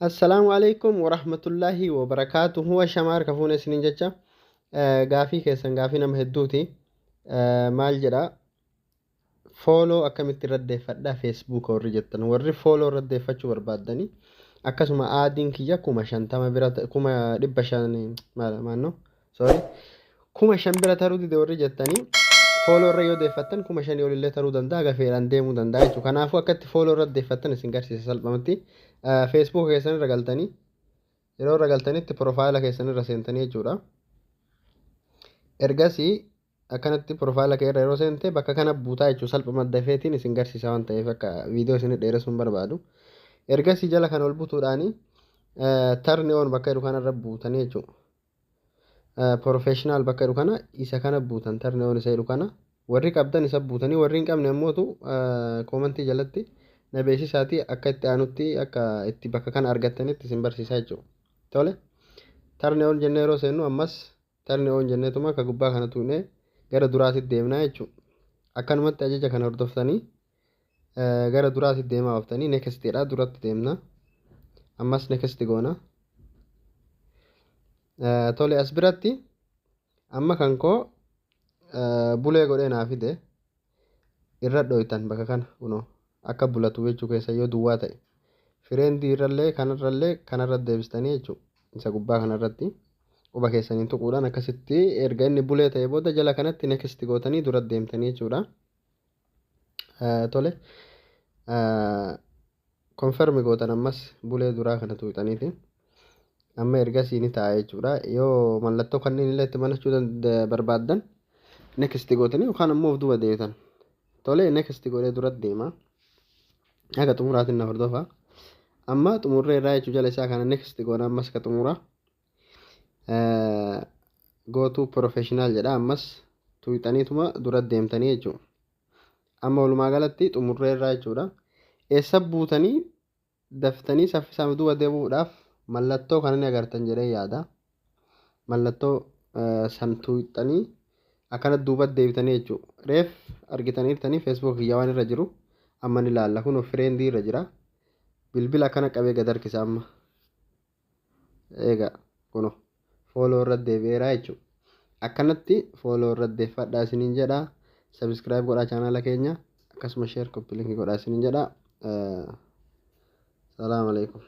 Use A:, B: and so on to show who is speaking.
A: Assalaamu alaikum warahmatullaahi wabarakaatuhu. Ashamaa harka fuune isiniin jecha. Gaafii keessan gaafii nama hedduuti. Maal jedha? Follow akkamitti irra deeffadhaa Facebook warri jettan, warri follow irra deeffachuu barbaaddanii, akkasuma aadiin kiyya 50,000 bira, 500,000 maal maannoo, sorry, 5,000 bira taruu dide warri jettanii, follow irra yoo deeffattan 5,000 olillee taruu danda'a, gafeedhaan deemuu danda'a jechuudha. Kanaafuu akkatti follow irra deeffattan isin garsiisa salphumatti. Facebook keessan irra galtanii, yeroo irra galtanitti profile keessan irra seentanii jechuudha. Ergasii akkanatti profile kee irra yeroo seente bakka kana buutaa jechuudha. Salphuma dafeetiin isin garsiisa waan ta'eef akka viidiyoo isin dheeressuun barbaadu. Ergasii jala kan ol butuudhaani turn on bakka jedhu kanarra buutanii jechuudha. Professional bakka jedhu kana, isa kana buutan, turn on isa jedhu kana warri qabdan isa buutanii, warri hin qabne ammootu comment jalatti na beeksisaatii akka itti aanutti akka itti bakka kana argattanitti isin barsiisaa jechuudha. Tole, turn on jennee yeroo seennu ammas turn on jenneetuma akka gubbaa kana tuunee gara duraatitti deemnaa jechuudha. Akkanumatti ajaja kana hordoftanii gara duraatitti deemaa ooftanii nextiidha, duratti deemna. Ammas next goona. Tole, as biratti amma kan koo bulee godhee naa fide. Irra dhoytan bakka kana kunoo akka bulatu jechuu keessa yoo duwwaa ta'e. Friend irrallee kanarrallee kanarra deebistanii jechuudha. Isa gubbaa kanarratti quba keessaniin tuquudhaan akkasitti erga inni bulee ta'e booda jala kanatti next gootanii dura deemtanii jechuudha. Tole, confirm gootan ammas bulee duraa kana tuuxaniiti. Amma ergasii ni ta'a jechuudha. Yoo mallattoo kanneen illee itti banachuu barbaaddan next gootanii yookaan ammoo of duuba deebitan. Tole, next godhee dura deema. Haga xumuraatiin na hordofa. Amma xumurree irraa jechuu, jala isaa kana next goona. Ammas ka xumura. Go to professional jedha, ammas tuuxaniituma dura deemtanii jechuudha. Amma walumaa galatti xumurree irraa jechuudha. Eessa buutanii daftanii saffisaan duuba deebi'uudhaaf mallattoo kana ni agartan jedhee yaada. Mallattoo san tuuxanii akkana duuba deebitanii jechuudha. Reef argitaniirtanii Facebook kiyya waan irra jiru amma ni ilaalla. Kun friend irra jira. Bilbila akkana qabee gad harkisa amma. Egaa kuno follow irra deebi'eera jechuudha. Akkanatti follow irra deeffadhaa isiniin jedha. Subscribe godhaa channel keenya, akkasuma share, copy link godhaa isiniin jedha. Salaam alaikum.